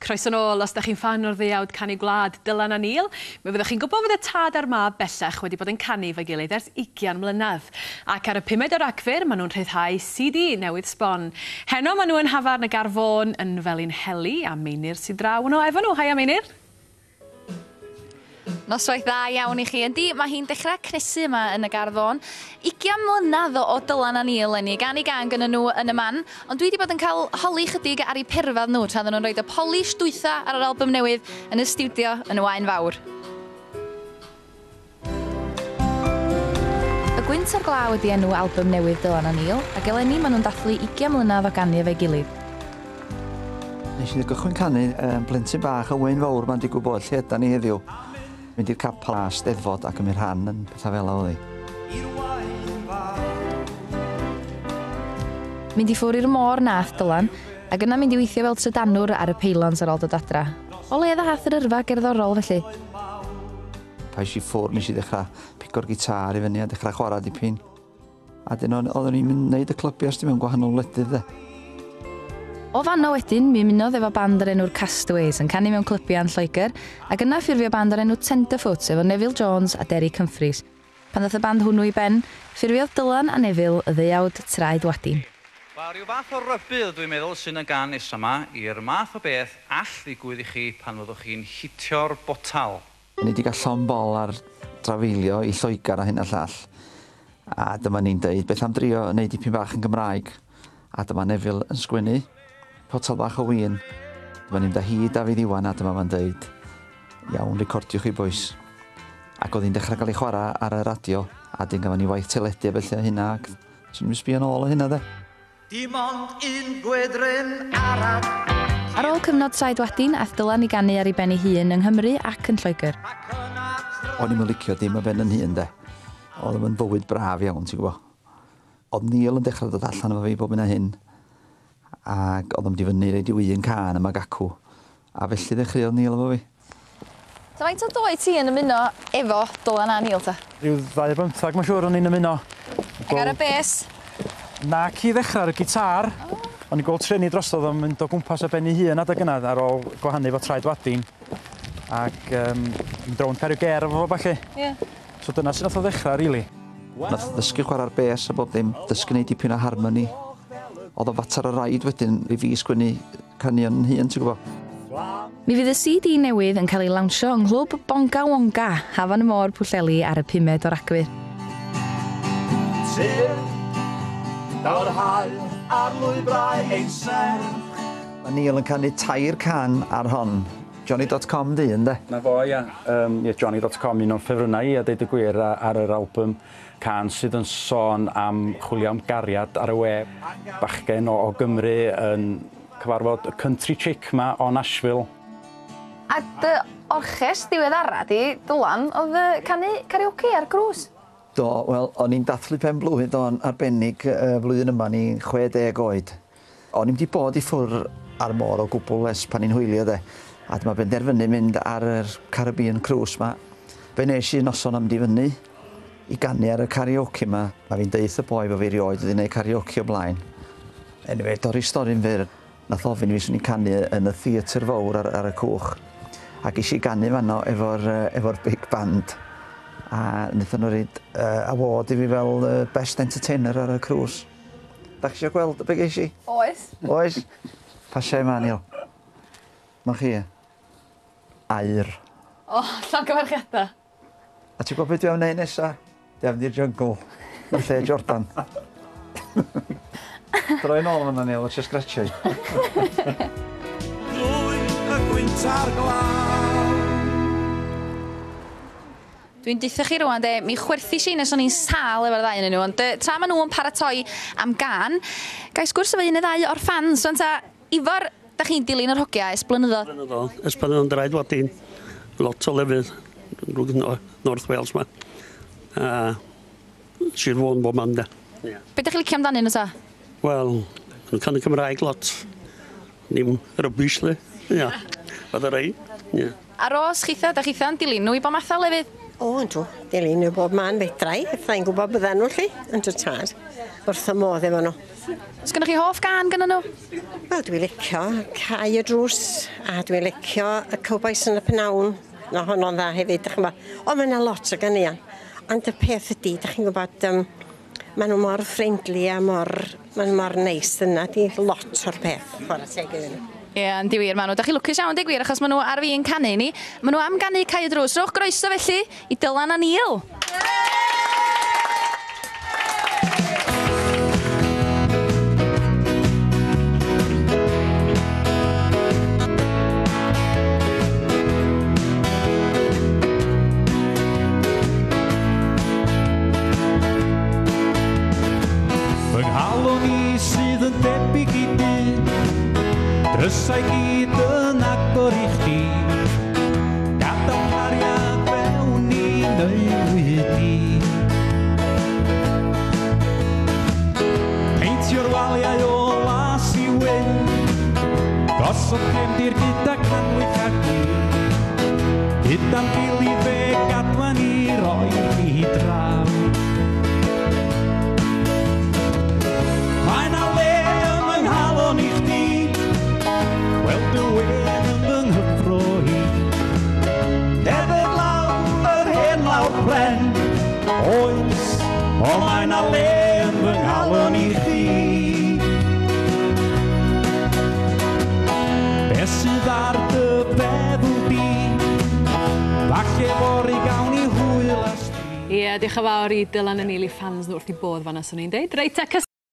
Croeso nôl os da chi'n ffan o'r ddeuawd Canu Gwlad, Dylan a Neil. Mi fyddwch chi'n gwybod fod y tad a'r mab bellach wedi bod yn canu efo'i gilydd ers 20 mlynedd. Ac ar y pumed o Ragfyr, maen nhw'n rhyddhau CD newydd sbon. Heno maen nhw yn Nhafarn y Garfôn yn Felinheli, a Meinir sydd draw yno efo nhw. Haia Meinir! Noswaith dda iawn i chi. Yndi, mae hi'n dechrau cnesu yma yn y Gardd Fôn. 20 mlynedd o Dylan a Neil eleni, gan i gan gyda nhw yn y man. Ond dwi wedi bod yn cael holi chydig ar eu perfedd nhw tra oedden nhw'n rhoi y polish dwytha ar yr album newydd yn y stiwdio yn y Waun Fawr. Y Gwynt a'r Glaw ydi enw album newydd Dylan a Neil, ac eleni maen nhw'n dathlu 20 mlynedd o ganu efo'i gilydd. Nes i gychwyn canu yn blentyn bach yn Waun Fawr, ma'n digwydd bod lle ydan ni heddiw. Mynd i'r capel a steddfod ac ymyrdd rhan yn pethau fel oedd hi. Mynd i ffwr i'r môr nath Dylan, ac yna mynd i weithio fel trydanwr ar y peilons ar ôl dod adra. O le ddath yr yrfa gerddorol felly? Pa es i ffwr, nes i ddechrau pigo'r gitar i fyny a dechrau chwarae dipyn. A dyn oeddwn i'n mynd wneud y clybiau sti mewn gwahanol wledydd de. O fanno wedyn, mi ymunodd efo band o'r enw'r Castaways yn canu mewn clybiau yn Lloegr, ac yna ffurfio band o'r enw Tenderfoot efo Neville Jones a Derek Humphries. Pan ddath y band hwnnw i ben, ffurfiodd Dylan a Neville y ddeuawd Traed Wadin. Wel, rhyw fath o rybudd, dwi'n meddwl, sy'n y gan nesa 'ma, i'r math o beth all ddigwydd i chi pan fyddwch chi'n hitio'r botal. Ni 'di gael llond bol ar drafeilio i Lloegr a hyn a llall. A dyma ni'n deud, beth am drio wneud dipyn bach yn Gymraeg? A dyma Neville yn sgwennu potel bach o win. Dyma ni'n mynd â hi i Dafydd Iwan a dyma fo'n deud, iawn, recordiwch chi bois. Ac oedd hi'n dechrau cael ei chwarae ar y radio, a dyn gafon ni waith teledu a felly a hynna, ac swn i'n sbio nôl o hynna de. Dim ond un gwydryn arall. Ar ôl cyfnod Traed Wadin, aeth Dylan i ganu ar ei ben ei hun yng Nghymru ac yn Lloegr. O'n i'm yn licio dim ar ben yn hun de. Oedd o'n fywyd braf iawn, ti'n gwybod. Oedd Neil yn dechrau dod allan efo fi bob hyn a hyn, ac oedd o'n mynd i fyny reid i un can yma gacw. A felly ddechreuodd Neil efo fi. Ta faint o doedd ti yn ymuno efo Dylan a Neil ta? Rhyw 2 ar 15 mae'n siŵr o'n i'n ymuno. Ac ar y bes? Nac i ddechrau ar y gitar. O'n i'n gweld treni drosodd o'n mynd o gwmpas ar ben ei hun adeg yna ar ôl gwahanu fo Traed Wadin. Ac mynd rownd cael rhyw ger efo fo falle. So dyna sy'n nath o ddechrau, really. Nath ddysgu chwarae'r bes a bob dim, dysgu neud dipyn o harmony. Oedd o fater o raid wedyn i fi sgwennu canion yn hun, ti'n gwybod. Mi fydd y CD newydd yn cael ei lawnsio yng Nghlwb Bonga Wonga, Hafan y Môr, Pwllheli ar y 5 o Ragfyr. Tyrd, daw'r haul ar lwybrau ein serch. Mae Neil yn canu 3 can ar hon. Johnny.com di, ynde? Na fo, ia. Ia, Johnny.com, un o'n ffefrynnau i, a deud y gwir, ar yr album can sydd yn sôn am chwilio am gariad ar y we. Bachgen o Gymru yn cyfarfod y country chick ma o Nashville. A dy orchest diweddara di, Dylan, oedd y canu karaoke ar cruise? Do, wel, o'n i'n dathlu pen blwydd o'n arbennig y flwyddyn yma, ni'n 60 oed. O'n i'm 'di bod i ffwrdd ar môr o gwbl ers pan i'n hwylio de. A dyma benderfynu mynd ar yr Caribbean cruise ma. Be nes i noson am di fyny i ganu ar y karaoke ma. Ma fi'n deutha boi bo fi erioed wedi gwneud karaoke o blaen. Anyway, dorri stori'n fyr, nath ofyn i fi swn i'n canu yn y theatr fawr ar y cwch. Ac eisiau ganu fanno efo'r big band. A wnaethon nhw roid award i fi fel best entertainer ar y cruise. Da chi eisiau gweld be ges i? Oes. Oes. Pasiau yma, Neil. Ma chi. Aur. O, llongyfarchiadau. A ti'n gwybod beth dwi am wneud nesa? Dwi am fynd i'r jungle. Yn lle Jordan. Droi nôl fan'na, Neil, a trio sgratio i. Drwy y gwynt a'r glaw. Dwi'n deutha chi rwan de, mi chwerthish i nes o'n i'n sâl efo'r ddau yn nhw, ond tra maen nhw'n paratoi am gan, gai sgwrs efo un neu ddau o'r ffans. Wan ta, Ifor, da chi'n dilyn yr hogia ers blynyddoedd? Blynyddoedd, ers pan o'n Draed Wadin, lot o lefydd, North Wales ma. A Sir Fôn bob man de. Yeah. Be ydych chi'n licio amdanyn nhw ta? Wel, yn canu Cymraeg lot. Ddim rubbish, le. Ia, fath o rei. Ia. A Ros, chitha, da chitha'n dilyn nhw i bob math o lefydd? O, yndw, dilyn nhw bob man fedrai. Fyddai'n gwybod byddan nhw, lly, yn dod tad. Wrth y modd efo nhw. Os gennych chi hoff gân gyda nhw? Wel, dwi'n licio Cau y Drws, a dwi'n licio y Cowbois yn y Pnawn. Na, honno'n dda hefyd, dych chi'n gwybod. O, mae yna lot o ganeuon. Ond y peth ydy, dych chi'n gwybod, maen nhw mor friendly a mor, maen nhw mor neis yna, di lot o'r peth, chwarae teg iddyn nhw. Ie, yeah, yndi wir, maen nhw. Da chi lwcus iawn, deg gwir, achos maen nhw ar fin canu ni. Maen nhw am ganu Cau y Drws. Rhowch groeso felly i Dylan a Neil. Fy nghalon i sydd yn debyg i di, drysau gyd yn agor i chdi, gadael cariad fewn i neu di. Peintio'r waliau o las i wyn, gosod cefndir gyda canwyll a gwyn, gyda'n gilydd fe gadwan i roi i draw. Mae 'na le yn fy nghalon i chdi, weld dy wên yn fy nghyffro i. Deddf lawr yr hen lawr pren, oes, o mae 'na le yn fy nghalon i chdi. Be sydd ar dy feddwl di, falle fory gawn ni hwyl a stri. Ie, diolch yn fawr i Dylan a Neil i fans nhw wrth i bodd fan'na, swn i'n deud. Reit, te,